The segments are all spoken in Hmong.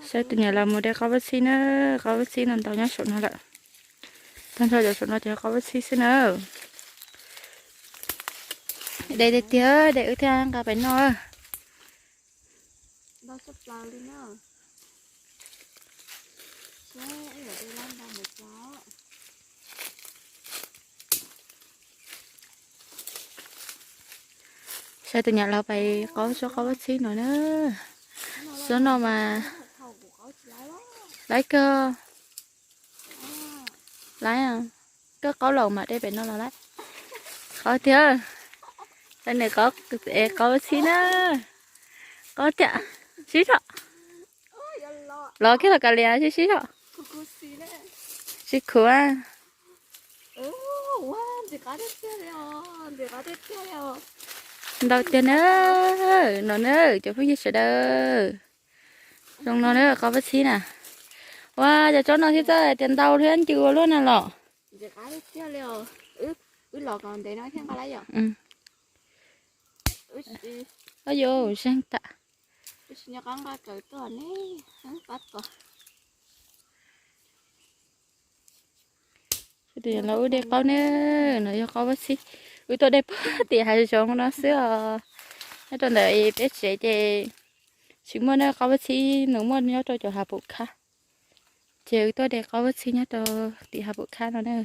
Saib tus niam laus mus de qaub vab txhib na, qaub vab txhib no ntau nyob saum no lawm. Tag nrho cov saum no ces qaub vab txhib xwb na. De tiag tiag, de wb thiaj nqa pem noj. Saib tus niam laus pem qaub tsob qaub vab txhib no na. Tsob no mas laib kawg. Laib, koj qaub laus mam de pem no los laib. Qaub tiag. Saib nws qaub, qaub vab txhib na. Qaub tiag. Sib zog. Los kiag los kav liam sib sib zog. Tsis khuv. Ntau tiag na. No na cov phooj ywg sawv daws, zoo no na qaub vab txhib na. Ua cas tsob no thiab txawj tias ntau thiab ncw ua luaj na los. Au yus zeeg tas. Los wb de qaub ne, no yog qaub vab txhib. Wb tuaj de puag tim hav zoov no xwb os. Nyob rau ntawm peb tsev ces tsis muaj ne, qaub vab txhib nws muaj nyob rau cov hav pum khab. Ces wb tuaj de qaub vab txhib nyob rau tim hav pum khab no na.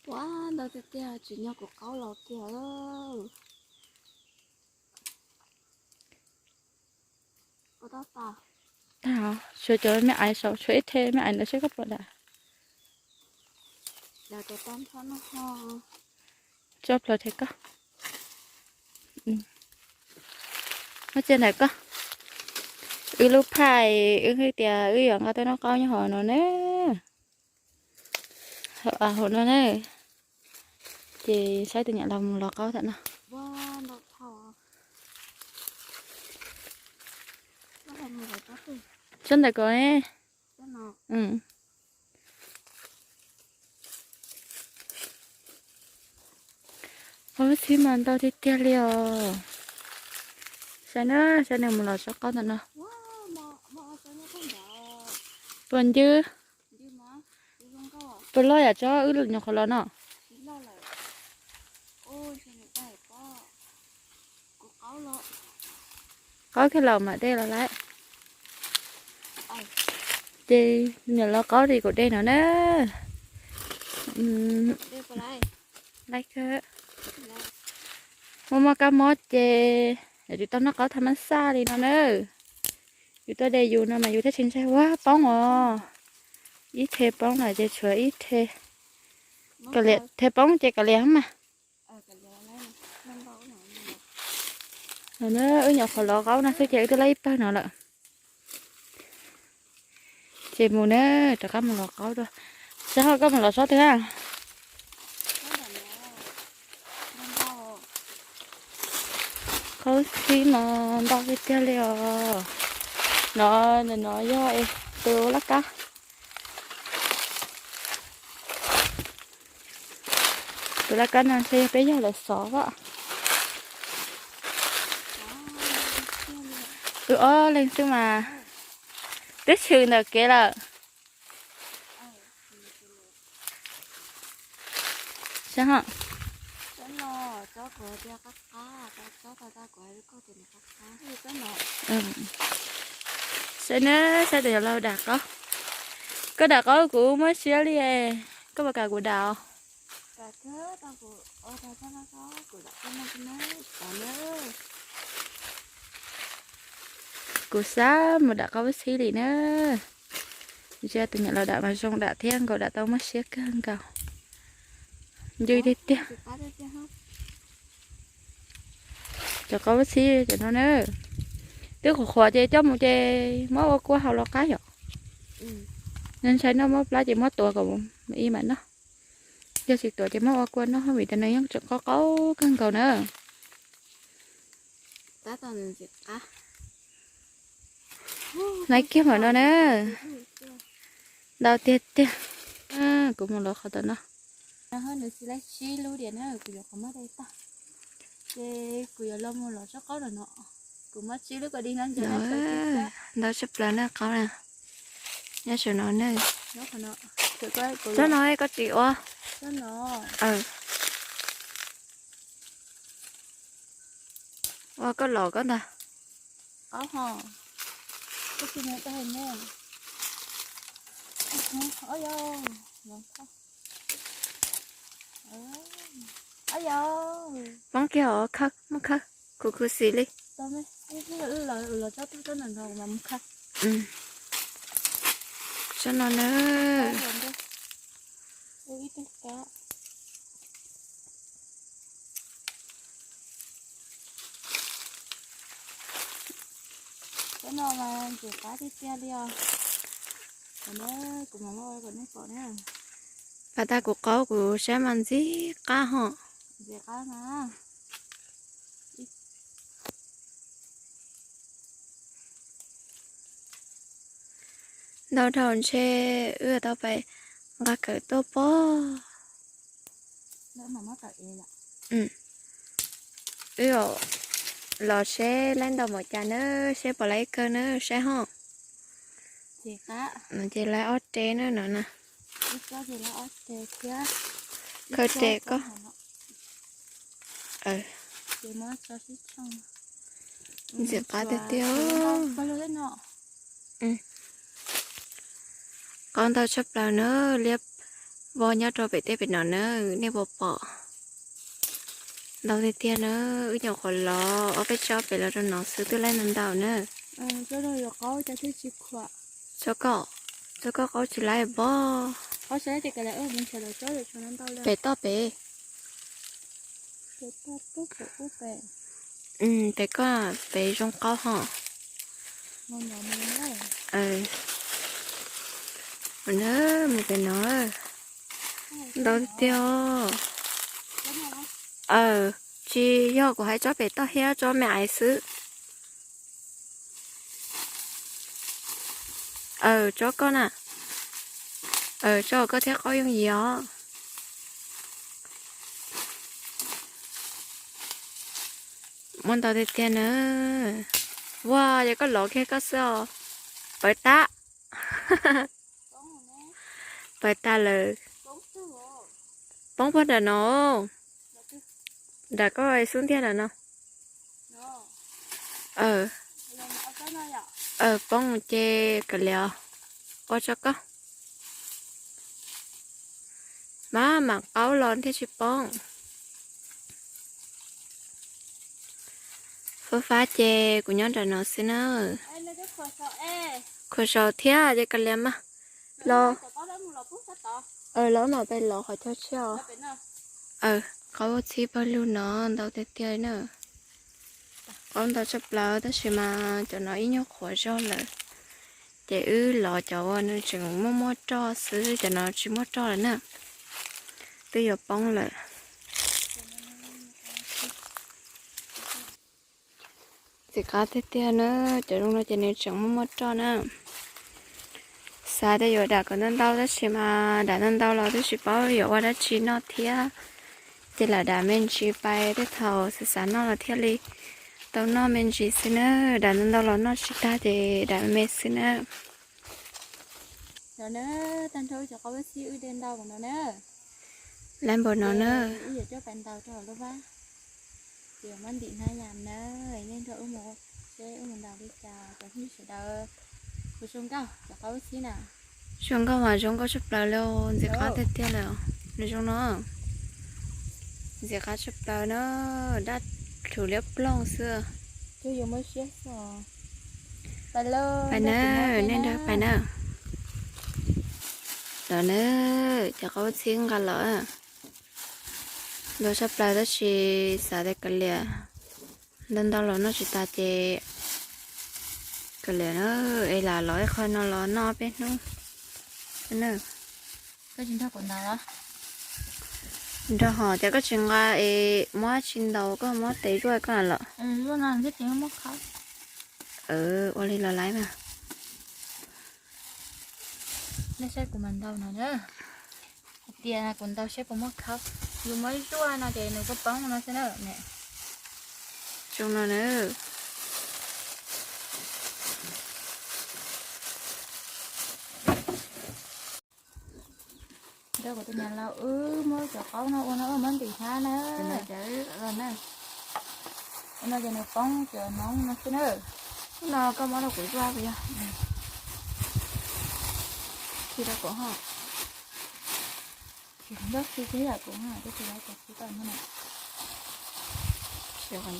Ua ntau tiag tiag, tsim nyog kuv qaub los kiag. Tag, tshuav cov me aiv saum, tshuav ib the me aiv ntawd seb koj puas dam. Tso plhuav rhe koj. Muab txiaj ntawm koj. Wb lub phaj, wb hais tias wb yuav nqa tuaj noj qaub nyob hauv no na. Hauv no na. Ces saib tus niam laus mus lov qaub tam no. Tsob ntawm ko. Qaub vab txhib mas ntau tiag tiag li os. Saib na, saib nws mus lov tsob qaub ntawm no. Puas ncw? Puas loj yam tsob wb nyuam qhuav los no? Qaub kiag los mam de los lawm. Ces niam laus qaub li kuv de no na. Muaj muaj kab mob ces yus tsis tau noj qaub thaj mab xaj li no na. Yus tuaj de yus no mas yus thiaj tsis ntshai ua poob os. Ib the poob lawm ces tshuav ib the. Kav liam, the poob ces kav liam mas. Wb nyuam qhuav lov qaub no xwb ces wb twb laib ib pawg no lawm. Ces mus na, rov qab mus lov qaub dua. Sab hov koj mus lov tsob twg a? Qaub txhib mas ntau tiag tiag li os. No, no yog tus laj kab. Tus laj kab no ntshe yog peb yawg lawv xov as. Wb ob leeg xwb mas twb tshwm ntawm kev lawm. Saib na, saib tus yawg laus dam qaub. Koj dam qaub kuv mob siab li, koj puas kam kuv dam os? Kuv xav mus dam qaub vab txhib li na. Ntsia tus niam laus dam mas zoo dam thiab nkaus, dam tau mob siab kawg nkaus. Ncw tiag tiag. Cov qaub vab txhib cov no na, twb qhuav qhuav ces coj mus ces muab ua kua hau los qab yom. Ntshai noj mob plab ces muab tuav kom ib mam noj. Yog tsis tuav ces muab ua kua noj vim tias nws yeej tseem qaub qaub kawg nkaus na. Hnaiv kiag mam no na. Ntau tiag tiag. Kuv mus lov qhov tom no. Ces kuv yuav los mus lov tsob qaub no no. Kuv muab tsib lub ko dig no ntsia na. Ntau tshaj plaws na qaub na. Nyob saum no na. Tsob no koj tsis ua. Ua koj los koj ntag. Poob kiag os, khawb, muab khawb, khuv khuv xim li. Tsob no na. Tsob no mas ntxim qab tiag tiag li os. Kuv mam muab kom nej pom na. Pas tas kuv qaub kuv saib mas ntxim qab hos. Ntxim qab mas. Ntau dhau ntshe wb tau pais nqa kawm tuaj pob. Wb los seb laib ntau npaum cas na, seb puas laib kawg na saib hos. Ces laib ob re na no na. Khaws re koj. Ntxim qab tiag tiag. Qaub ntau tshaj plaws na, liab vog nyob rau pem tej pem no na, nej puas pom? Ntau tiag tiag na, wb nyuam qhuav lov ob peb tsob pem los rau no xwb twb laib ntau ntau na. Tsob koj, tsob koj qaub tsis laib pob. Pem toj pem. Pem koj pem zoo qaub hos. Mus pem no. Ntau tiag. Tsis yog kuv hais tsob pem toj thiab tsob me aiv xwb. Aw, tsob koj na. Aw, tsob koj thiab qaub yooj yim os. Muab ntau tiag tiag na. Ua, yog koj lov kiag koj xwb os. Pawv tag. Pawv tag lawm. Poob puag nram no. Nram koj xub ntiag nram no. Aw, poob ces kav liam, ua tso koj. Mas mam qaub los thiaj tsis poob. Fab fab ces kuv nyob nram no xwb na. Khuam saum thiab ces kav liam mas. Los, los mam pem los qhov chaw tshiab os. Aw, qaub txhib pawg lug no ntau tiag tiag na. Qaub ntau tshaj plaws tab sis mas cov no ib nyuag qhuav zog lawm. Ces wb lov cov uas nws tseem muaj muaj roj xwb, cov no tsis muaj roj lawm na. Twb yuav poob lawm. Ntxim qab tiag tiag na, cov zoo no ces nws tseem muaj muaj roj na. Xav tias yuav dam kom ntau ntau tab sis mas dam ntau ntau los twb tsis paub yuav ua dab tsi noj thiab. Ces lam dam me ntsis pais tej thaum xav xav noj los thiaj li tau noj me ntsis xwb na. Dam ntau ntau los noj tsis tag ces dam me xwb na. Lab npaum no na. Zoo nkauj mas zoo nkauj tshaj plaws li, ntxim qab tiag tiag li. Nws zoo no, ntxim qab tshaj plaws na, dab rhuv liab ploog xwb. Pais na, nej nrog pais na. Los na, cov qaub txhib nqa los. Ntau tshaj plaws tab sis xav tias kav liam, ntau ntau los noj tsis tas ces kav liam na, es lam los ib qho no los noj peb hnub. Nrog hos cov koj tsis nqa es muab tsis ntaus koj muab tes zuaj koj los. Ua li los laiv mas. Tias kuv ntaus seb puas muaj khaub, yus muab zuaj no ces nws kuj poob no xwb na. Zoo no na. Rau kuv tus niam laus wb muab cov qaub no ua no muab ntim hnab na. Ua no ces nws poob cov noob no xwb na. Hnub no koj muab rau kuv zuaj puas yog? Khi rau kuv ho. Tsis ncauj khi thiab yom, kuv twb tsis tau khi tau no. Saib wb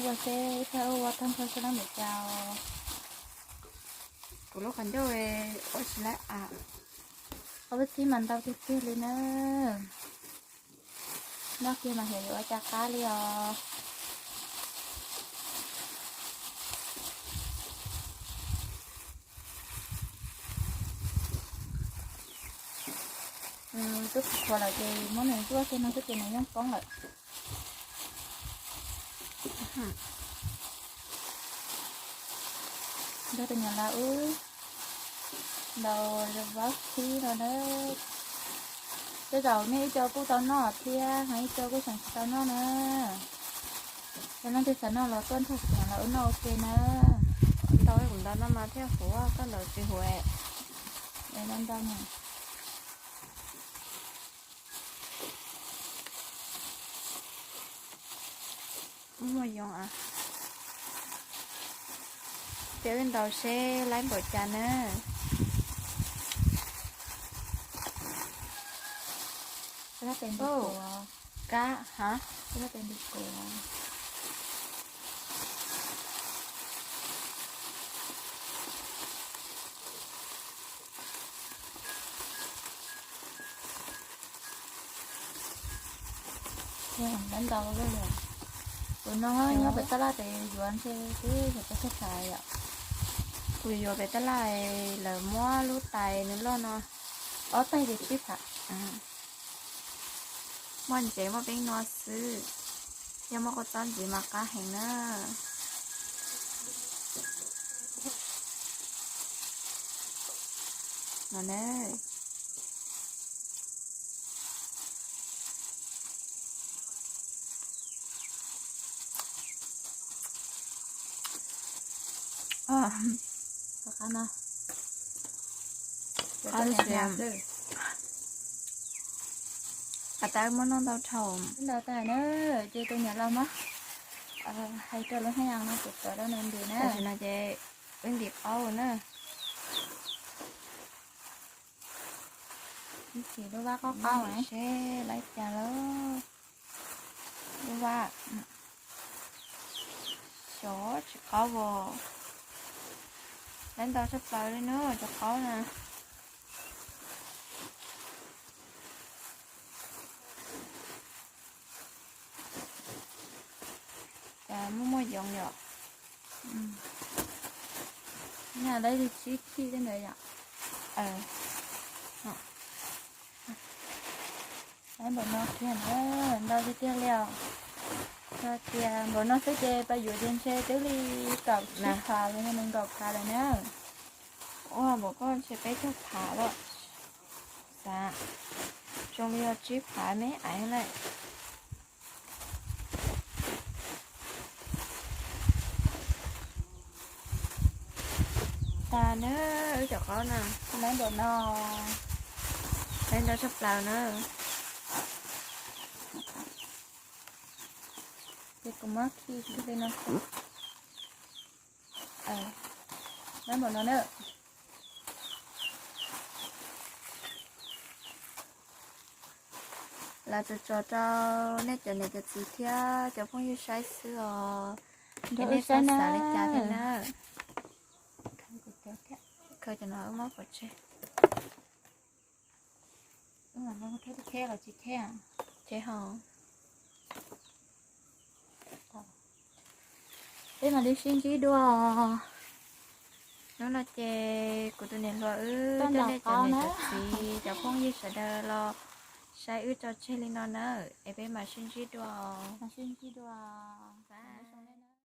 ua seb, saib wb ua tag nrho seb nws npaum cas. Kuv lub qhov ncauj ua tsis laib a. Ob peb txhib mas ntau tiag tiag li na. Noj kiag mas xyov yuav ua cas qab li os. Twb qhuav lawm ces muab nws zuaj kiag no xwb ces nws yeej poob lawm. Nrog tus niam laus wb ntaus vaub khib no na. Tej zaum nej ib co kuj tau noj thiab, ho ib co kuj tseem tsis tau noj na. Yog leej twg xav noj los tuaj nrog tus niam laus wb noj ua ke na. Ntau kuv ntau no mas thiaj huv, koj ntau tsis huv. Ntau ntau no. Muaj yoov a. Ces wb ntaus seb laib npaum cas na. Kab ha. Ntau ntau li. Tus no nyob pem tab laj ces yuav ntshe twb yog peb tug xav yom. Kuv yuav pem tab laj, lawv muab lub tais nws loj no, ob tais ces tsib phav. Muaj ntsev muaj peeb no xwb, yog muaj kua txob ntxiv mas qab heev na. No ne. Qab no. Qab tas muab noj ntau dhau. Ntau tas na, ces tus niam laus mas hais rau lub hnab yas no kuv txawv rau nws ntim na. Tam sim no ces wb ntim qaub na. Ib chim lub vab qaub qaub seb laib cas lawm. Lub vab xyov tsis qaub as. Laib ntau tshaj plaws li na cov qaub na. Cas muaj muaj yoov yom. Nyaj laib li tsib khij tej ntawd yom. Laib npaum no kiag na, ntau tiag tiag li os. Yog tias npaum no xwb ces pab yuav ces ntshe twb li kaum tsib phav los yog nees nkaum phav lawm na. Ua npaum koj ntshe peb caug phav lawm. Xav zoo li yog tsib phav me aiv lawm. Tas na, wb cov qaub na, laib npaum no, laib ntau tshaj plaws na. Ces kuv muab khi kiag li no. Laib npaum no na. Los tso tso rau nej cov niam cov txiv thiab cov phooj ywg saib xwb os. Nrog wb saib na. Xav li cas thiab na. Khaws cov no wb muab pov tseg. Ces ho peb mam li sib ntsib dua. Hnub no ces kuv tus niam hluas wb coj nej cov niam cov txiv cov phooj ywg sawv daws los saib wb tso tseg li no na, es peb mam sib ntsib dua.